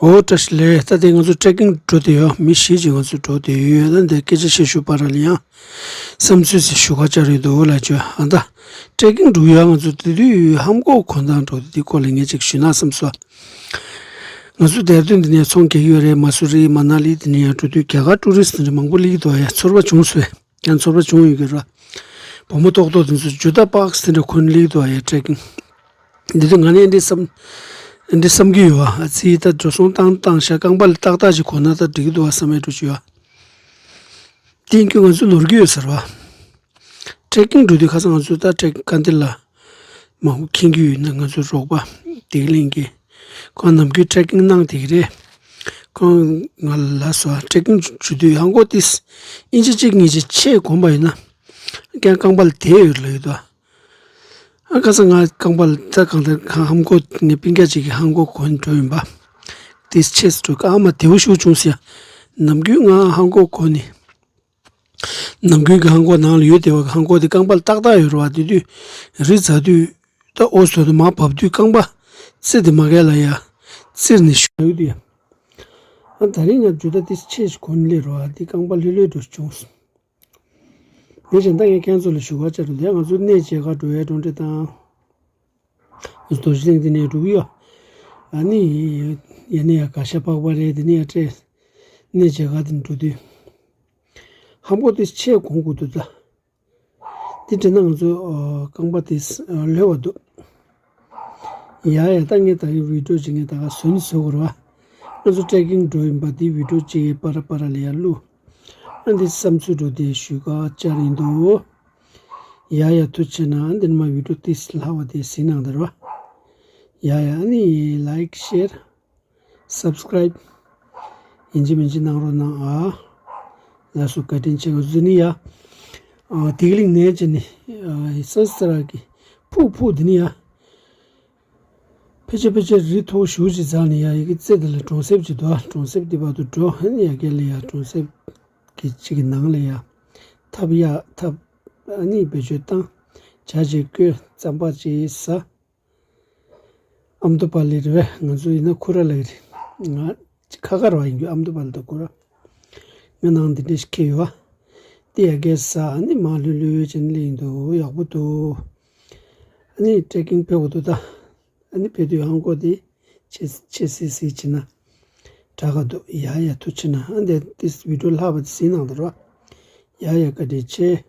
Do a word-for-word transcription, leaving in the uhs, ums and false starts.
ཨོ་བཀྲ་ཤིས་བདེ་ལེགས། ད་ལྟ་ང་ཚོ་ཊེག་ཀིང་འགྲོ་བསྡད་ཡོད། མི་བཞི་ཅིག་ང་ཚོ་འགྲོ་བསྡད་ཡོད། ད་འདི་སྐད་ཆ་བཤད་ཞུ་བར་ལ་ཡང་བསམ་ཚུལ་ཞིག་ཞུ་ག་བཅར་ཡོད་འདུག་ལ་བཅོས། ཨ་ད་ཊེག་ཀིང་འགྲོ་ཡ་ང་ཚོ་དེ་དུས་ཧམ་གོག་གོན་སྟངས་འགྲོ་དེ་སྐོར་ལ་ངས་ཅིག་ཞུས་ན་བསམ་སོང་། ང་ཚོ་ལྡེ་ར་ལྡུན་འདི་ནས་ཚོང་རྒྱག་གི་ཡོད་རེད། མ་སུ་རི་མ་ན་ལི་འདི་ནས་ཡང་འགྲོ་དུས་རྒྱ་གར་ཊུ་རི་སི་ཊི་འདི་མང་པོ་སླེབས་ཀྱི་འདུག་ཡ། ཚོར་བ་བྱུང་སོང་། ཡང་ཚོར་བ་བྱུང་ཡོད་ཀྱི་རེད། བུ་མོ་ཏོག་ཏོག་དེ་ཚོ་ཇུ་ཏ་པག་སི་དེ་འདྲ་གོན་སླེབས་ཀྱི་འདུག་ཡ། ཊེག་ཀིང་འདི་དུས་ང་ནི་འདི་བསམ་འདི་བསམ་གྱི་ཡོད། ཨ་ཙི་ད་འགྲོ་སོང་བཏང་བཏང་ཤག་རྐང་པ་ལ་ཏག་ཏག་ཅིག་གོན་ན་ད་འགྲིག་གི་འདུག་བ་བསམ་ཡས་འགྲོ་གི་ཡོད། ཏིང་ཀུ་ང་ཚོ་ནོར་གྱི་ཡོད་ཟེར་བ། ཊེག་ཀིང་འགྲོ་དུས་ཁ་སང་ང་ཚོ་ད་ཊེག་ཀིང་དཀའ་འདི་ལ་མང་པོ་མཁྱེན་གྱི་ཡོད་ན། ང་ཚོ་རོགས་པ་བདེ་སྐྱིད་གླིང་གི་ཁོང་ནམ་རྒྱུན་ཊེག་ཀིང་གནང་བསྡད་ཀྱི་རེད། ཁོང་ང་ལ་སོ་ཊེག་ཀིང་འགྲོ་དུས་ཧང་གོ་ཏིས་ཨིན་ཅི་གཅིག་གཉིས་ཅིག་ཆེ་གོན་པ་ཡིན་ན་ཀྱང་རྐང་པ་ལ་དེ་ཡོད་ལ་ཡོད་དོ། ཨ་ཁ་སང་ང་རྐང་པ་ལ་ད་གང་ལྟར་ཧམ་གོ་ངའི་སྤུན་ཀྱག་ཅིག་གིས་ཧང་གོ་གོན་འགྲོ་ཡིན་པ། ཏིས་ཆེ་སུ་འགྲོ་ཀ་ཨ་མ་དེ་བོ་ཤུགས་བྱུང་ཟེར། ནམ་རྒྱུན་ང་ཧང་གོ་གོན་ནི། ནམ་རྒྱུན་གྱི་ཧང་གོ་ནང་ལ་ཡོད་བསྡད་པ་གི་ཧང་གོ་དེ་རྐང་པ་ལ་ཏག་ཏག་ཡོད་རེད་བ། དེ་དུས་རི་འཛེག་དུས་ད་འོ་ཟོ་དུ་མར་བབས་དུས་རྐང་པ་རྩེ་དེ་མ་གས་ལ་ཡ་བཙིར་ནས་ཞུ་ཡོད་དུས། ཨ་ད་རིང་ང་ཇུ་ཏ་ཏིས་ཆེ་ཞིག་གོན་སླེབས་རེད་བ། དེ་རྐང་པ་ལྷོད་ལྷོད་འགྲོ་བྱུང་སོང་། དེ་བཞིན་ད་ངས་ཁྱེད་ཚོ་ལ་ཞུ་བ་བྱ་རུ་དེ་ང་ཚོ་གནས་མཇལ་ཁ་འགྲོ་བའི་གྲོང་སྡེ་དང་། རྡོ་རྗེ་གླིང་འདི་ནས་འགྲོ་གི་ཡོད། ཨ་ནི་ཡ་ནི་ཡ་ག་ཤ་པག་པ་རེད། འདི་ནི་ཡ་སྤྲད། གནས་མཇལ་ཁ་འདི་འགྲོ་དུས་ཧམ་པོ་དེ་ཆེ་གོང་དགོས་འདུག་ད། འདི་དྲན་ན་ང་ཚོ་རྐང་པ་དེ་ལྷོད་པ་འདུག་ཡ་ཡ་ད་ངས་ད་གི་བི་ཌིའོ་ཅིག་ངས་ད་ག་བཟོས་ནས་བཟོ་དགོས་རེད་བ། ང་ཚོ་ཊེག་ཀིང་འགྲོ་ཡིན་པ་འདི་བི་ཌིའོ་ཅིག་གི་པ་ར་པ་ར་ལ་ཡ་བླུགས། ཨ་འདི་བསམ་ཚུལ་འགྲོ་དེ་ཞུ་ག་བཅར་ཡིན་འདུག་ཡ་ཡ་ཐུགས་རྗེ་ཆེ་གནང་། འདི་ནས་མ་བི་ཌིའོ་ཏིས་ལྷག་པ་དེ་གཟིགས་གནང་དང་ར། ཡ་ཡ་ཨ་ནི་ལའིཀ་ཤེར་སབ་སི་ཀ་རའིབ་ཡིན་གཅིག་མིན་གཅིག་གནང་རོགས་གནང་ཨ། ལགས་སོ་བཀའ་དྲིན་ཆེ། ང་ཚོ་ནི་ཡ་ཨ་བདེ་སྐྱིད་གླིང་ནས་བྱས་ནས་ཨ་ས་སི་ཏ་ར་གི་ཕུག་ཕུག་འདི་ནི་ཡ། ཕལ་ཆེར་ཕལ་ཆེར་རི་མཐོ་ཤུགས་ཅིག་འཛེགས་ནས་ཡ་ཡི་གེ་རྩེ་འདི་ལ་གྲོང་གསེབ་ཅིག་འདུག་གྲོང་གསེབ་འདི་བར་དུ་འགྲོ། ཨ་ནི་ཡ་གལ་ལ་ཡ་གྲོང་གསེབ་གི་གཅིག་གི་ནང་ལ་ཡ་ཐབ་ཡ་ཐབ་ཨ་ནི་བེད་སྤྱོད་བཏང་། ཇ་ཅིག་བསྐོལ། རྩམ་པ་ཅིག་ཟ། ཨ་མདོ་པ་ལི་རེད་པས། ང་ཚོ་ཡིན་ན་ཁུ་ར་ལ་ཡི་རེད། ང་ཁ་ཁ་ར་བ་ཡིན་རྒྱུ་ཨ་མདོ་པ་ལི་དང་ཁུ་ར། ང་ནང་འདི་འདྲ་ཞིག་ཁེལ་ཡོད་བ། དེ་ཡ་གལ་ས་ཨ་ནི་མ་ལྷོད་ལྷོད་བྱས་ནས་ལེན་འདུག་ཡག་པོ་འདུག་ཨ་ནི་ཊེག་ཀིང་ཕེབས་འོ་དུ་ད། ཨ་ནི་ཕེབས་དུས་ཧང་གོ་དེ་ཆེ་ཆེ་སི་སི་བྱེད་ན་དྲག་ག་འདུག་ཡ་ཡ་ཐུགས་ཆེ་གནང་། ཨ་འདི་ཏིས་བི་ཌིའོ་ལྷག་པ་དེ་གཟིགས་གནང་དང་ར། ཡ་ཡ་བཀའ་དྲིན་ཆེ།